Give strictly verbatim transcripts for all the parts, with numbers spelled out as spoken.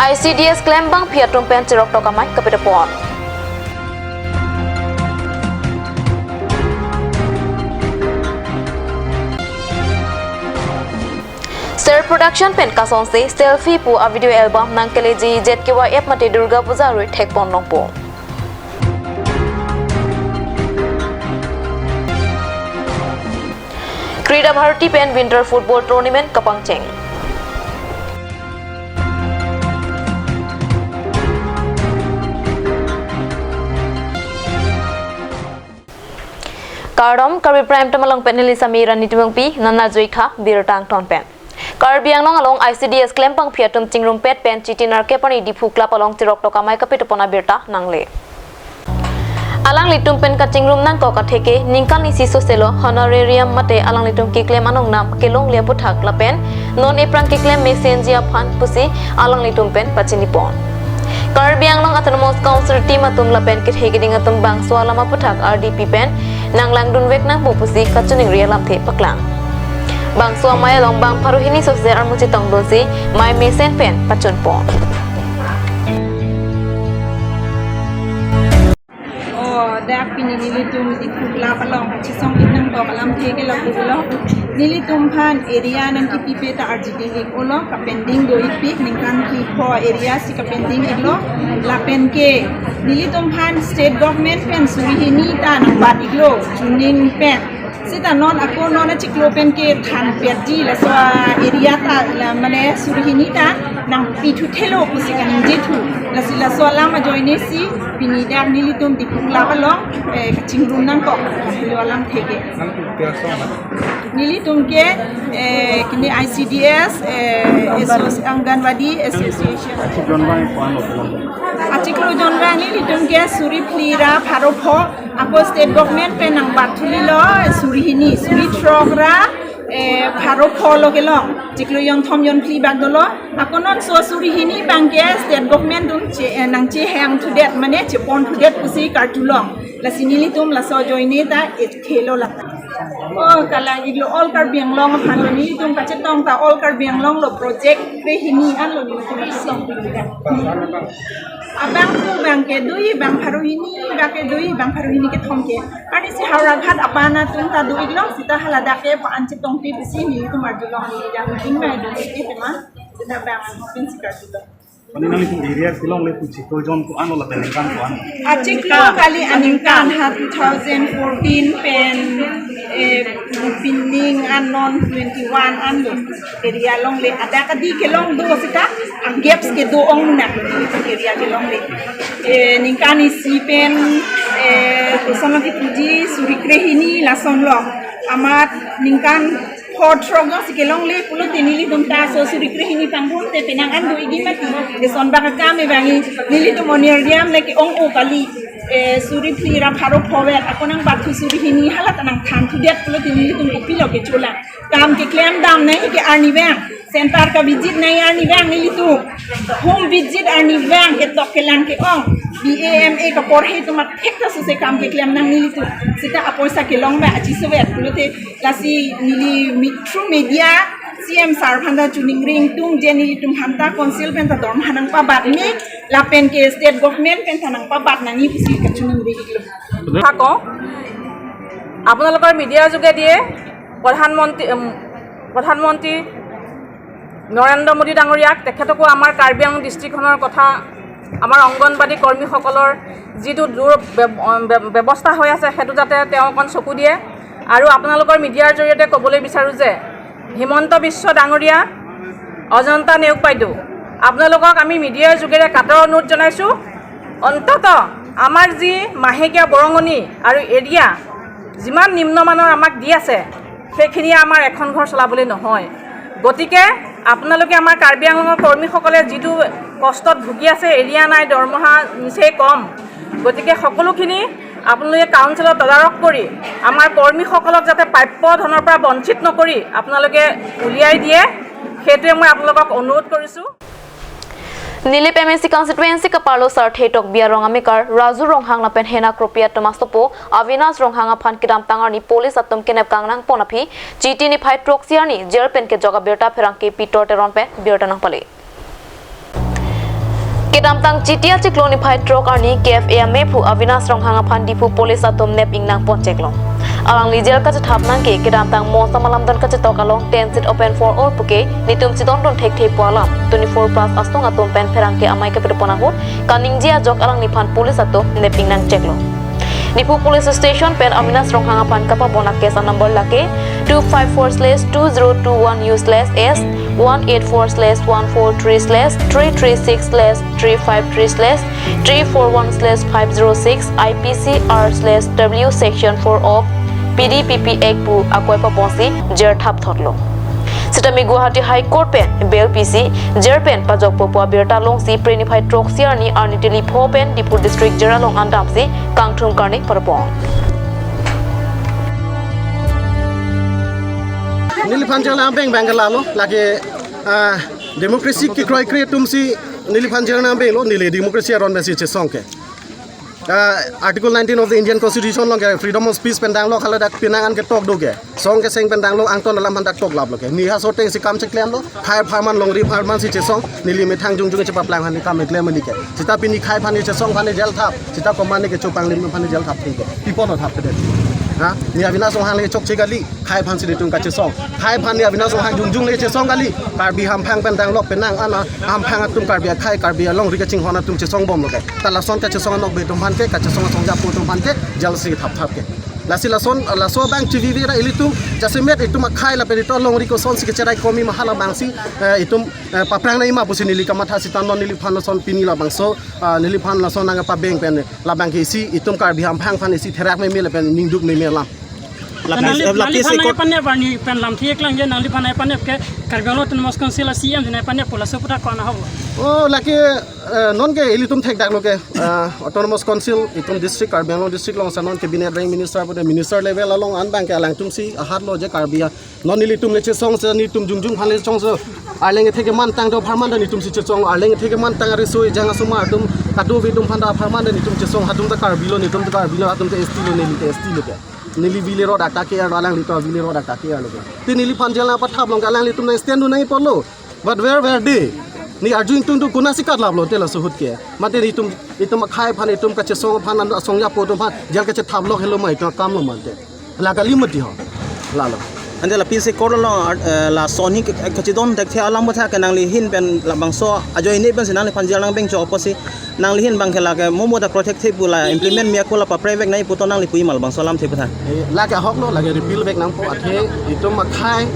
I C D S klembangpi atum pen chiroktok amei kapitapon. Ser Production pen kasonsi Selfie pu a video album nangkeleji Z K Y F mate Durga Puja arui thekpon longpo. Krida Bharati pen Winter Football Tournament kapangcheng. Kardom, Karbi Prime Time along pen neli Sami Rani Timungpi, nana jui kha birta angton pen. Karbi Anglong along I C D S klembangpi atum chingrumpet pen Chiti Narkep arni Diphu Club along chiroktok amei kapitapon abirta nangle. Alanglitum pen kachingrum nangkok atheke ningkan isi soselo honorarium mate alanglitum keklem anong nam kelongle aputhak lapen non ephrang keklem mesenji aphan pusi alanglitum pen pachinipon. Karbi Anglong Autonomous Council team atum lapen kethe keding atum bangso alam aputhak R D P pen nanglangdunvek nangpo pusi kachiningri alamthe paklang. Bangso amei along bang pharo hini sose armu chetongdunsi mei mesen pen pachunpon. Oh, dak pini nelitum Diphu Club along chisong itnang tok alamthe ke lapu lo. Nelitum aphan area nangkipipe ta arjiding ik olo, kapending do ikpik, ningkan kepho area si kapending iklo. Lapen ke nelitum aphan state government pen suri hini ta nangbat iklo, chuning pen. Seta non ako non achiklo pen kethan perdi laso area ta la mane suri hini ta nangpithu thelo pusi kaningjethu. Lasi laso alam ajoine si pini dak nelitum Diphu Club along, eh, kachingrum nangkok lo alamthe ke. Nelitum ke, eh, kini I C D S, eh, Associ-, Anganwadi Association. Achiklo jonvang nelitum ke suri phli ra pharo pho, ako state government pen nangbat thulilo suri hini, suri throk ra, eh, pharo pho lo kelong. Chiklo jonthom jonphli bak dolo. Ako non so suri hini abang ke state government atum che, eh, nangchehang thudet mane chepon thudet pusi kartulong. Lasi nelitum laso ajoine ta ethelo lata. Oh, kalang iklo, all Karbi Anglong aphan lo, nelitum kachetong ta all Karbi Anglong lo project krehini an lo nelitum kachetong. Abang tu abang ke dui, bang pharo hini, abang ke dui, bang pharo hini kethom ke. Arnisi Howraghat aban atum ta do iklo, seta haladak ke pa-an chetongpi pusi nelitum arjulong, neli jang jing mai do ik tema, seta abang an pensi kartulong. Mane nanglitum area kelongle pu chiklo jon ko-an lo lapen ningkan ko-an? Achiklo kali aningkan ha two thousand fourteen pen, eh, pining an non twenty-one an lo. Area longle adak adi kelong do seta, a gaps kedo ong na area kelongle. Eh, ningkan isi pen, eh, koson lo kipuji suri krehini lason lo. Amat ningkan pho throk jongsi kelongle pulote nelitum ta so suri krehini pangrum te penang an do ikji mati. Eson bak akam evangi nelitum onir diam lake ong o kali, eh, suri phli ra pharo pho vet ako nangbat thu suri hini hala ta nangthan thudet pulote nelitum kopilo kecholang. Kam keklem dam nai ke arnivang. Center ka visit nai arnivang nelitum. Home visit arnivang ketok kelang ke-ong. B A M A kaporhe atum athek ta suse kam keklem nang nelitum. Seta apoisa kelong ba achiso vet pulote lasi neli mi-, through media C M sir aphan ta choningri ingtung je nelitum aphan ta council pen ta dorma nangpabat me lapen ke state government pen ta nangpabat nangji pusi kachoningri iklo. থাকক। আপোনালোকৰ মিডিয়াৰ যোগেদিয়ে প্ৰধানমন্ত্ৰী, উম, প্ৰধানমন্ত্ৰী নৰেন্দ্ৰ মোদী ডাঙৰীয়াক, তেখেতকো আমাৰ কাৰ্বি আংলং ডিষ্ট্ৰিক্টখনৰ কথা, আমাৰ অংগনবাদী কৰ্মীসকলৰ যিটো দুৰ ব্য-, ব্য-, ব্যৱস্থা হৈ আছে, সেইটো যাতে তেওঁ অকণ চকু দিয়ে। আৰু আপোনালোকৰ মিডিয়াৰ জৰিয়তে ক'বলৈ বিচাৰোঁ যে হিমন্ত বিশ্ব ডাঙৰীয়া, অজন্তা নেওগ বাইদেউ, আপোনালোকক আমি মিডিয়াৰ যোগেৰে কাতৰ অনুৰোধ জনাইছোঁ, অন্ততঃ আমাৰ যি মাহেকীয়া বৰঙণি আৰু এৰিয়া যিমান নিম্নমানৰ আমাক দি আছে, সেইখিনিয়ে আমাৰ এখন ঘৰ চলাবলৈ নহয়। গতিকে আপোনালোকে আমাৰ কাৰ্বি আংলঙৰ কৰ্মীসকলে যিটো কষ্টত ভুগি আছে, এৰিয়া নাই, দৰমহা নিচেই কম, গতিকে সকলোখিনি আপোনালোকে কাউন্সিলত তদাৰক কৰি আমাৰ কৰ্মীসকলক যাতে প্ৰাপ্য ধনৰ পৰা বঞ্চিত নকৰি আপোনালোকে উলিয়াই দিয়ে, সেইটোৱে মই আপোনালোকক অনুৰোধ কৰিছোঁ। Nilip M A C constituency kaparlo Sarthe Tokbi arong amekar Raju Ronghang lapen Hena Kropi atum asopo Avinash Ronghang aphan kedamtang arni police atum kenep kangnangpon aphi Chiti niphai throksi arni jail pen kejok abirta pherangke Pitor Teron pen birta nangpale. Kedamtang Chiti achiklo niphai throk arni K F A amephu Avinash Ronghang aphan Diphu police atum nep ingnang poncheklo. Alangli jail kachethap nangke kedamtang Monsam alamdon kachetok along ten seat open for all puke netum chedondun thekthe pu alam twenty-four plus asong atum pen pherangke amei kepedopon ahut kaningje ajok alangliphan police atum nep ingnangcheklo. Diphu Police Station pen Avinash Ronghang aphan kapabona case a number lake two five four slash two zero two one U slash S, one eight four slash one four three slash three three six slash three five three slash three four one slash five zero six I P C R slash W section four of P D P P Act pu akoi paponsi jail thap thotlo. Sitame Guwahati High Court pen bail pisi jail pen pajokpo pu abirta longsi Phre niphai throksi arni arni tili pho pen Diphu District jail along andamsi kangthum karni parpon. Neliphan jail abeng bang ke lalo, lake, ah, democracy kekroikre atumsi neliphan jail abenglo, neli democracy aron pensi chesong ke. Ah, Article nineteen of the Indian Constitution along ke freedom of speech pen danglok hala dak penang an ketok do ke. Song keseng pen danglok angton alam aphan dak toklaplo ke. Neli ha soteng si kam cheklemlo, khei apharman longri apharman si chesong, neli methang jongjong chepaplang aphan kam keklem neli ke. Sita pini khei aphan chesong aphan jail thap, sita komatne kecho panglim aphan jail thap thik ke. Pi apotlo thap kedet? Ha? Ne Avinash Ronghang le chokche kali, khei aphansi netum kachesong. Khei aphan ne Avinash Ronghang jongjong le chesong kali. Karbi hamphang pen danglok penang an hamphang atum Karbi akhei Karbi alongri kachinghon atum chesongbomlo ke. Ta lason kachesong anokbe atum aphan ke, kachesong asong japo atum aphan ke jail si thap thap ke. Lasi lason, laso abang chivivi ra ilitum jasemet itum akhei lapen itum alongri kosonsi kecherai komi ma hala abangsi, eh, itum, eh, paprangnangji ma pusi neli kamatha sita non neliphan lason pini labangso, ah, neliphan lason nangpabeng pen labang ke isi itum Karbi hamphang aphan isi therak meme lapen ningduk meme alam. Lapis, nangli, eh, lapis nangliphan ikot nangpanep arni pen lamthe eklangje, nangliphan nangpanep ke Karbi Anglong Autonomous Council a C M nangpanep pu laso aputhak ko-an ahok? Oh, lake, eh, non ke ilitum thekdaklo ke, eh, Autonomous Council, itum district, Karbi Anglong district alongsi non cabinet rank minister pute minister level along an abang ke alangtum si ahatlo je Karbi a. Non nelitum le chesong si netum jongjong aphan le chesong si. Arleng kethe kemantang do apharman ta netum si chesong. Arleng kethe kemantang ari soi jang asoma atum kadokave atum aphan ta apharman ta netum chesong. Hatum ta Karbi lo, netum ta Karbi lo, hatum ta S T lo, neli ta S T lo ke. Neli vile ro dak ta ke-er lo, alangli ta vile ro dak ta ke-er lo ke. Te neliphan jail nangpathap along ke alanglitum nang stand do nangji apotlo. But where were they? Ne arju ingtung tu konatsi katlaplo te laso ahut ke. Mate netum, itum akhei aphan, itum kachesong aphan, asong japo atum aphan jail kachethap lok helo ma itum akam lo mate. La kali mati ho. Lalo. Ante lapisi court along, eh, lason hi ke, kachedon thekthe alam aputhak ke nangli ahin pen labangso ajoine pensi nangliphan jail nangbeng chok apotsi nangli ahin abang ke lake mo mo ta protect the pu la implement me ako la paprevek nangji pu to nangli puji ma labangso alamthe aputhak? Eh, lake ahok lo, lake repeal vek nangpo athe itum akhei,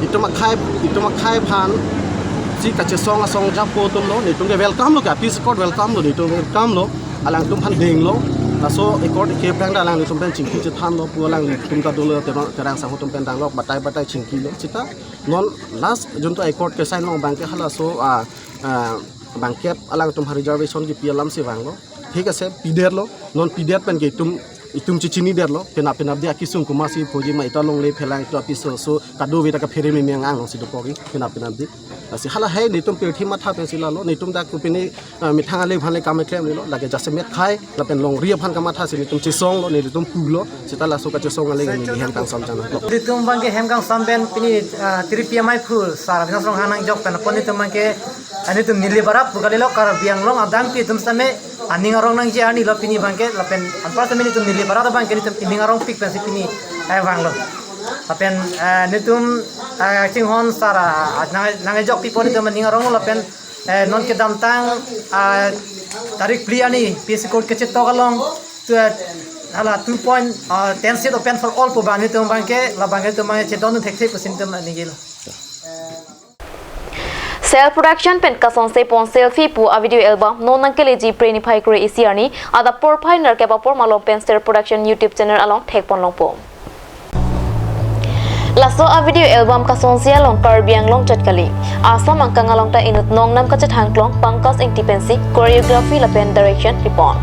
itum akhei, itum akhei aphansi kachesong asong japo atum lo, netum ke welcome lo ke, peace accord welcome lo, netum welcome lo. Alangtum aphan denglo, laso accord ke aphrang ta alanglitum pen chingki chethanlo pu alanglitum ta dolo, Terang, Terang Sangho atum pen danglok batai batai chingkilo. Sita non last junto accord ke sign long abang ke halaso, ah, ah, bangkep alangtum aphan reservation kipi alamsi vanglo. Thik ase, pidetlo, non pidet pen ke itum, itum chechinidetlo, penap penapdi akesung komatsi phoji ma itum alongle phelang itum apiso so kadokave ta kaphere meme anglongsi dopo ke, penap penapdi. Lasi hala hei netum pirthe matha pensi lalo, netum dak kopine, ah, methang ale aphan le kam klemlo, lake jasemet khei lapen longri aphan kamathasi netum chesonglo, netum pulo, sita laso kachesong ale neli hem kangsam chana. Netum abang ke hem kangsam pen pini, ah, tiripi amei phu sar Avinash Ronghang nangjok pen apot netum abang ke, ah, netum neli barat pu kalilo, Karbi Anglong adang pi atum sitame aning arong nangji arni lo pini abang ke, lapen anpar sitame netum neli barat abang ke netum ining arongpik pensi pini, eh, vanglo. Lapen, eh, netum, eh, chinghon sar, ah, nang, nangjokpi apot netum aning arong lapen, eh, non kedamtang, ah, tarik phli arni peace accord kachetok along, tu, eh, hala two point, ah, ten seat open for all pu abang netum abang ke, labang ke netum abang ke chedon thekthe pusi netum ningilo. Self Production pen kasonse pon Selfie pu a video album non nangkeleji Phre niphai kre-isi arni adap porphai nerkep apor malom pen Self Production YouTube channel along thekpon longpo. Laso a video album kasonse along Karbi Anglong chot kali, Assam angkang along ta inut nongnam kachethang klong Pankaj Ingti pensi choreography lapen direction pipon.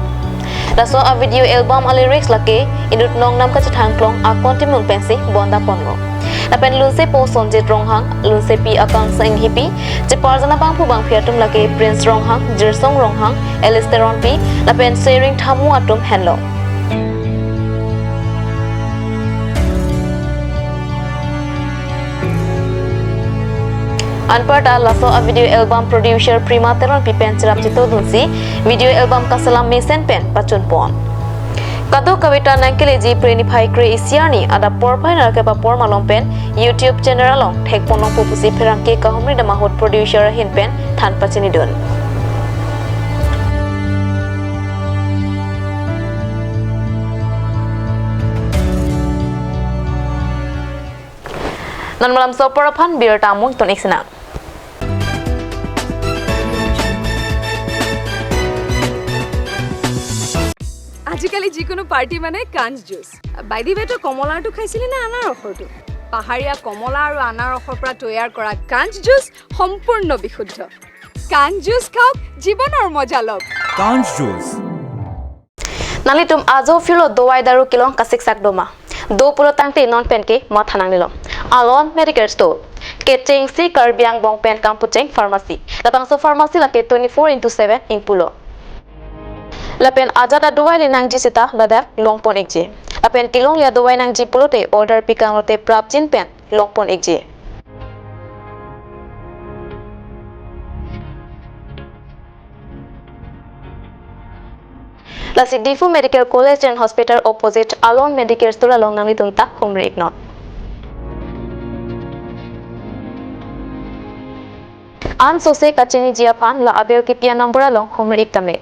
Laso a video album a lyrics lake inut nongnam kachethang klong Akon Timung pensi bonda ponlo. Lapen lunsepo Sonjit Ronghang, lunsepi Akangsha Inghipi, cheparjan abangphu bangphi atum lake Prince Ronghang, Jirsong Ronghang, Alistair Rongpi, lapen Sering Thamu atum henlo. Anparta laso a video album producer Prima Teronpi pen cherap chetodunsi video album kaselam mesen pen pachunpon. Kadokave ta nangkeleji Phre niphai kre-isi arni adap porphai nara kepapor malom pen YouTube channel along thekpon longpo pusi pherangke kahumri dam ahut producer ahin pen than pachinidun. Non malam sopor aphan birta mung ton iksinang. আজিকালি যিকোনো পাৰ্টি মানে কাঞ্চ juice. By the ৱে, তই কমলাৰটো খাইছিলি নে আনাৰসৰটো? পাহাৰীয়া কমলা আৰু আনাৰসৰ পৰা তৈয়াৰ কৰা কাঞ্চ জুচ সম্পূৰ্ণ বিশুদ্ধ। কাঞ্চ জুচ খাওক, জীৱনৰ মজা লওক। Kanj Juice. Nanglitum ajo phirlo dovai daru kelong kasiksak doma. Do pulo tangte non penke matha nangnelo. Alon Medical Store. Kechengsi Karbi Anglong pen kamphucheng pharmacy. Labangso pharmacy lake twenty-four into seven ingpulo. Lapen ajat adovai le nangji seta ladak longpon ikji. Lapen kelong le adovai nangji pulote order pikang lote prapjin pen longpon ikji. Lasi Diphu Medical College and Hospital opposite Alon Medical Store along nanglitum ta humri iknon. Ansose kachiniji aphan la abel kipi a-number along humri ik tame.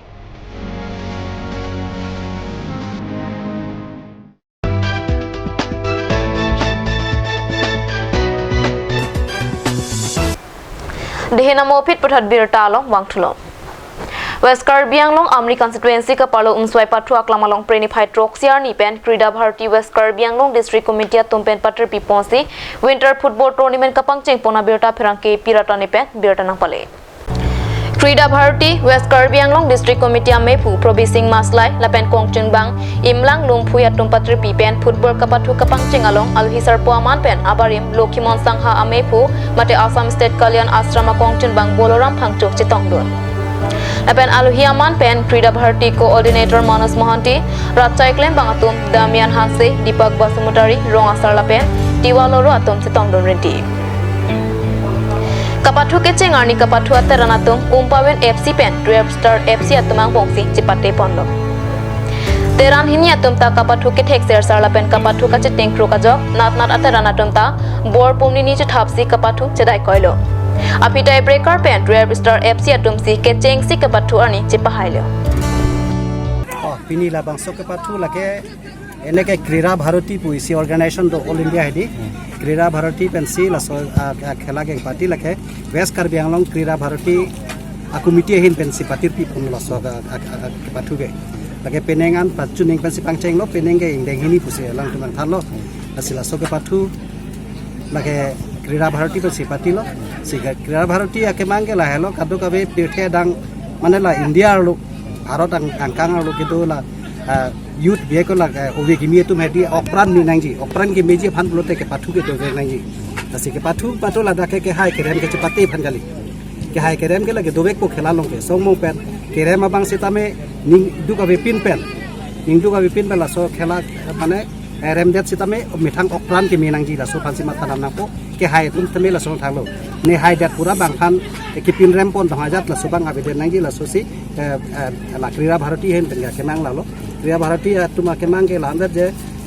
Dehin amo aphi puthot birta along vangthulo. West Karbi Anglong Amri constituency kapalo Umswai Pathu aklam along Phre niphai throksi arni pen Krida Bharati West Karbi Anglong District Committee atum pen patirpi ponsi Winter Football Tournament kapangcheng pon abirta pherangke Pirata ne pen birta nangpale. Krida Bharati West Karbi Anglong District Committee amephu Probi Sing Maslai lapen kongchunbang Imlang Lumphui atum patirpi pen football kapathu kapangcheng along alohi sarpo aman pen abarim Lokhimon Sangha amephu mate Assam State Kalyan Ashram akongchunbang Boloram Phangcho chetongdun. Lapen alohi aman pen Krida Bharati Coordinator Manoj Mohanty, rat chaiklem bang atum Damian Hanse, Deepak Basumatary, Rong Asar lapen Tiwa Loro atum chetongdun rinti. Kapathu kecheng arni kapathu ateran atum Umpawen F C pen Twelve Star F C atum angbongsi chepate ponlo. Teran hini atum ta kapathu kethek sersar lapen kapathu kachetengkrok ajok natnat ateran atum ta bor pumnini chethapsi kapathu chedai koilo. Aphi tiebreaker pen Twelve Star F C atumsi kechengsi kapathu arni chepahailo. Oh, pini labangso kapathu lake eneke Krida Bharati pu isi organization do All India hedi. Krida Bharati pensi laso, ah, ah, khela kepati lake West Karbi Anglong Krida Bharati a-committee ahin pensi patirpi pon laso ah, ah, ah, ah, kapathu ke. Lake penang an pachuning pensi pangchenglo, penang ke ingdeng hini pusi alangtum nangthanlo. Lasi laso kapathu lake Krida Bharati pensi patilo. Si ke Krida Bharati akemang ke lahelo kadokave pirthe adang mane la India arlo Bharat ang-, angkang arlo kedo la, ah, youth bieko la, ah, ove kimi atum hedi okpran me nangji, okpran kemeji aphan pulote kepathu kedo nangji. Lasi kepathu pathu ladak ke kehai kerem ke chepate aphan kali. Kehai kerem ke lake dovekpo khela along ke. Songmo pen kerem abang sitame ningduk avepin pen. Ningduk avepin pen laso khela mane, eh, remdet sitame methang okpran keme nangji laso aphansi matha nangpo. Kehai atum tame laso thanglo. Ne haidet pura bang aphan, eh, kepin rem pon dong ajat laso abang avedet nangji lasosi, eh, eh, la Krida Bharati ahin pen akemang lalo. Krida Bharati atum akemang ke la-an det je,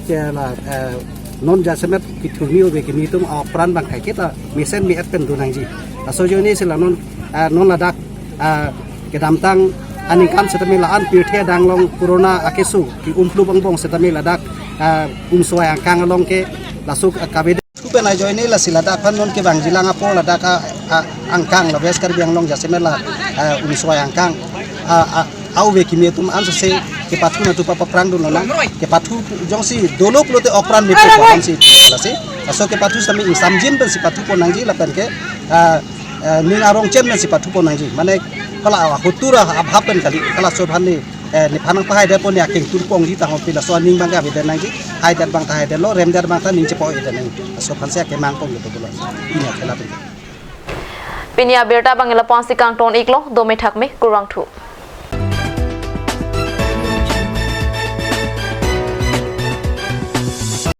je la, eh, non jasemet kethurmi ove kimi atum apran bang kaiketa mesen me-et pen do nangji. Laso ajoine si la non, ah, non ladak, ah, kedamtang aningkan setame la-an pirthe adang along corona akeso ke-um flu angbong setame ladak, ah, Umswai angkang along ke laso, ah, kave. Pen ajoine lasi ladak aphan non kevangjilang apor ladak a, a, angkang la West Karbi Anglong jasemet la, ah, Umswai angkang. Ah, ah, a-ove kimi atum ansose kepathu nangtum paprang dun lonang. Kepathu jongsi dolo pulote okpran mepo ansi lasi. Laso kepathu sitame ingsamjin pensi pathu pon nangji lapen ke, ah, eh, ning arong chen pensi pathu pon nangji. Mane kala ahotur abhap pen kali kala so aphan ne, eh, nephan nangpahaidet pon ne akeng tur pongji tangho pi laso aning bang ke avedet nangji. Haidet bang ta haidetlo, remdet bang ta ning chepo-edet nangji. Laso aphansi akemang pon gitu pulo. Pini akhela pen. Pini abirta bang ila ponsi kangton iklo, dome thakme, kurvangthu.